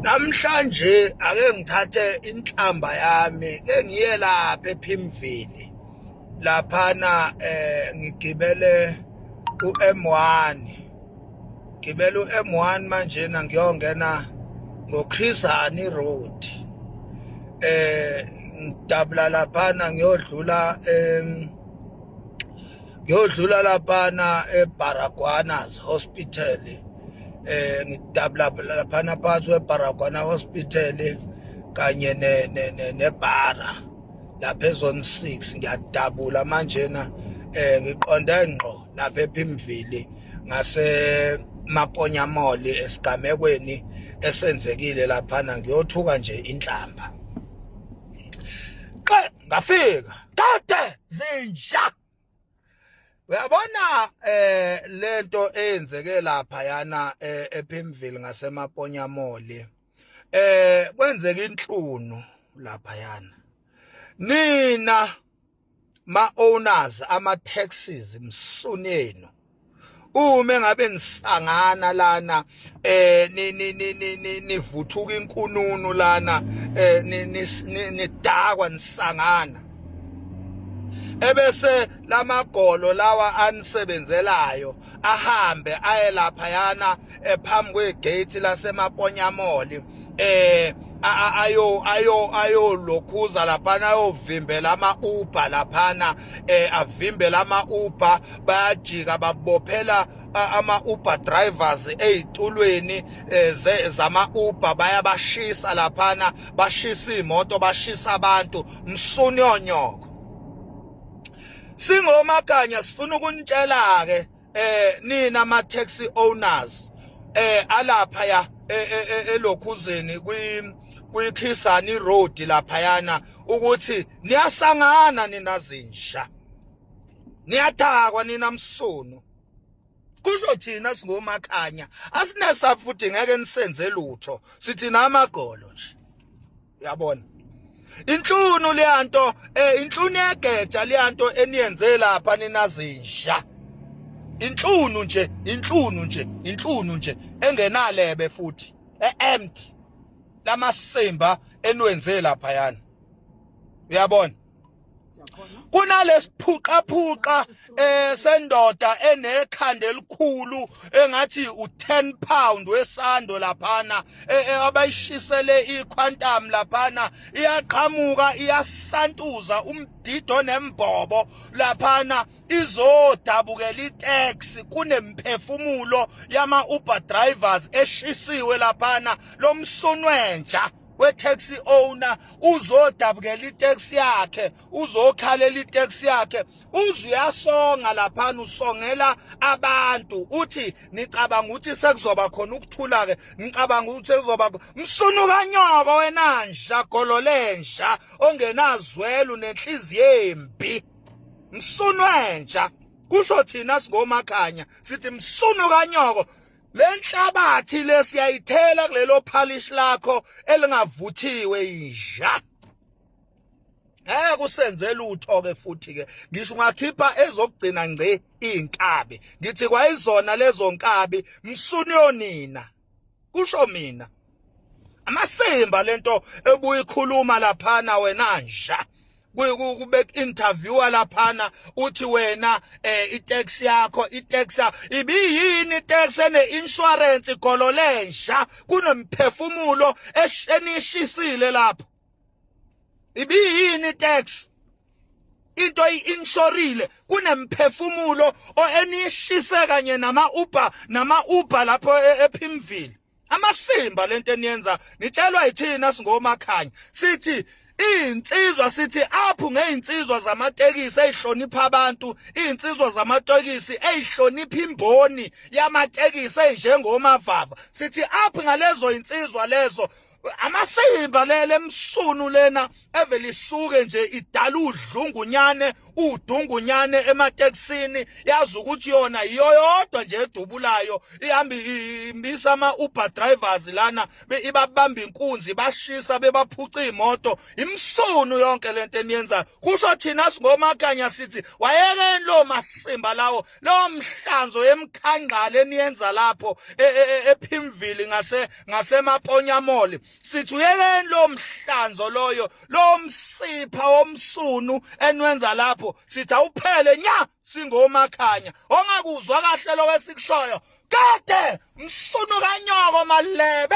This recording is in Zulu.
Namhlanje ake ngithathe inhlamba yami ke ngiye lapha ePimville. Laphana ngigibele uM1. Gibela uM1 manjena ngiyongena ngoChris Hani Road. Ngidabula laphana ngiyodlula ngiyodlula laphana eBaragwanas Hospital. Ngidabula laphana phakathi kweBaragwana Hospital kanye ne nebhara lapha ezone 6. Ngiyadabula manjena ngiqonde ngqo lapha ePimville ngase Maponya Mall esigamekweni esenzekile laphana, ngiyothuka nje inhlamba. Ngafika kade zinja. Uyabona lento eyenzeke lapha yana ePimville ngaseMaponya Mall, kwenzeka inhlunu lapha yana. Nina ma owners ama taxis, msunenu, uma ngabe nisangana lana ni ni ni nivuthuka inkununu lana, nidakwa, nisangana, ebese lamagolo lawa anisebenzelayo ahambe aye lapha yana ephambi kwegate laseMaponya Mall, ayo ayo ayo lokhuza laphana, ayovimbela ama Uber laphana, avimbela ama Uber, bayajika babophela ama Uber drivers ezitulweni zama Uber, bayabashisa laphana, bashisa imoto, bashisa abantu. Msunyonyoko, singomakanya sifuna ukunitshela ke nina ama taxi owners alapha ya elokhuzeni kwi Chris Hani Road laphayana ukuthi niyasangana nina zinja, niyathakwa nina msunu. Kusho thina singomakhanya asinesa futhi ngeke nisenze lutho, sithi namagolo nje. Uyabona inhlunu leyanto, inhlunu yegeja leyanto eniyenze lapha nina zinja, inhlunu nje, inhlunu nje, inhlunu nje engenalebe futhi e-empty lamasimba eniwenze lapha yana. Uyabona kunalesiphuqaphuqa sendoda enekhanda elikhulu engathi u10 pound wesando laphana, abayishisele iQuantum laphana, iyaqhamuka iyasantuza umdido nembobo laphana, izodabukela itaxi kunemphefumulo yama Uber drivers eshisiwe laphana. Lomsunwenja we-taxi owner uzodabukela itaxi yakhe, uzokhalela itaxi yakhe, uze uyasonga laphana, usongela abantu, uthi nicabanga ukuthi sekuzoba khona ukuthula ke, ngicabanga ukuthi sekuzoba. Msunu kanyoko wena nja, gololenja ongenazwelo nenhliziyo embi, msunwenja. Kusho thina singomakhanya sithi msunu kanyoko, lenhlabathi lesiyayithela kulelo phalish lakho elingavuthiwe, inja. Ngeke usenze lutho ke futhi ke, ngisho ungakhipha ezokugcina ngce inkabi, ngithi kwayizona lezo nkabi, msuniyonina. Kusho mina, amasimba lento ebuyikhuluma laphana wena nja, kube interviewer laphana, uthi wena itax yakho, itax ibiyini? Itax ene insurance, golo lensha, kunemphefumulo eshenishisile lapho, ibiyini itax? Into i-insurile, kunemphefumulo enishise kanye nama-Uber, nama-Uber lapho ePimville. Amasimba lento eniyenza, nitshelwa yithina singomakhanya, sithi iy'nsizwa, sithi apho ngey'nsizwa zamatekisi ey'hlonipha abantu, iy'nsizwa zamatekisi ey'hlonipha imboni yamatekisi ey'njengomavava, sithi apho ngalezo y'nsizwa lezo. Amasimba lele msunu lena evele isuke nje idala udlungunyane. Udungunyane ematekisini, yazi ukuthi yona yiyo yodwa nje edubulayo, ihamba imisa ama-Uber drivers lana, ibabamba inkunzi, bashisa, bebaphuca imoto. Imsunu yonke lento eniyenzayo. Kusho thina singomakanya sithi wayekeni lo masimba lawo, lo mhlanzo yemkhangqala eniyenza lapho ePimville ngase ngasemaponya mall. Sithi uyekeni lo mhlanzo loyo, lo msipha womsunu enwenza lapho, sithi awuphele nya singomakhanya. Ongakuzwa kahle lo esikushoyo kade msunu kanyoko malebe.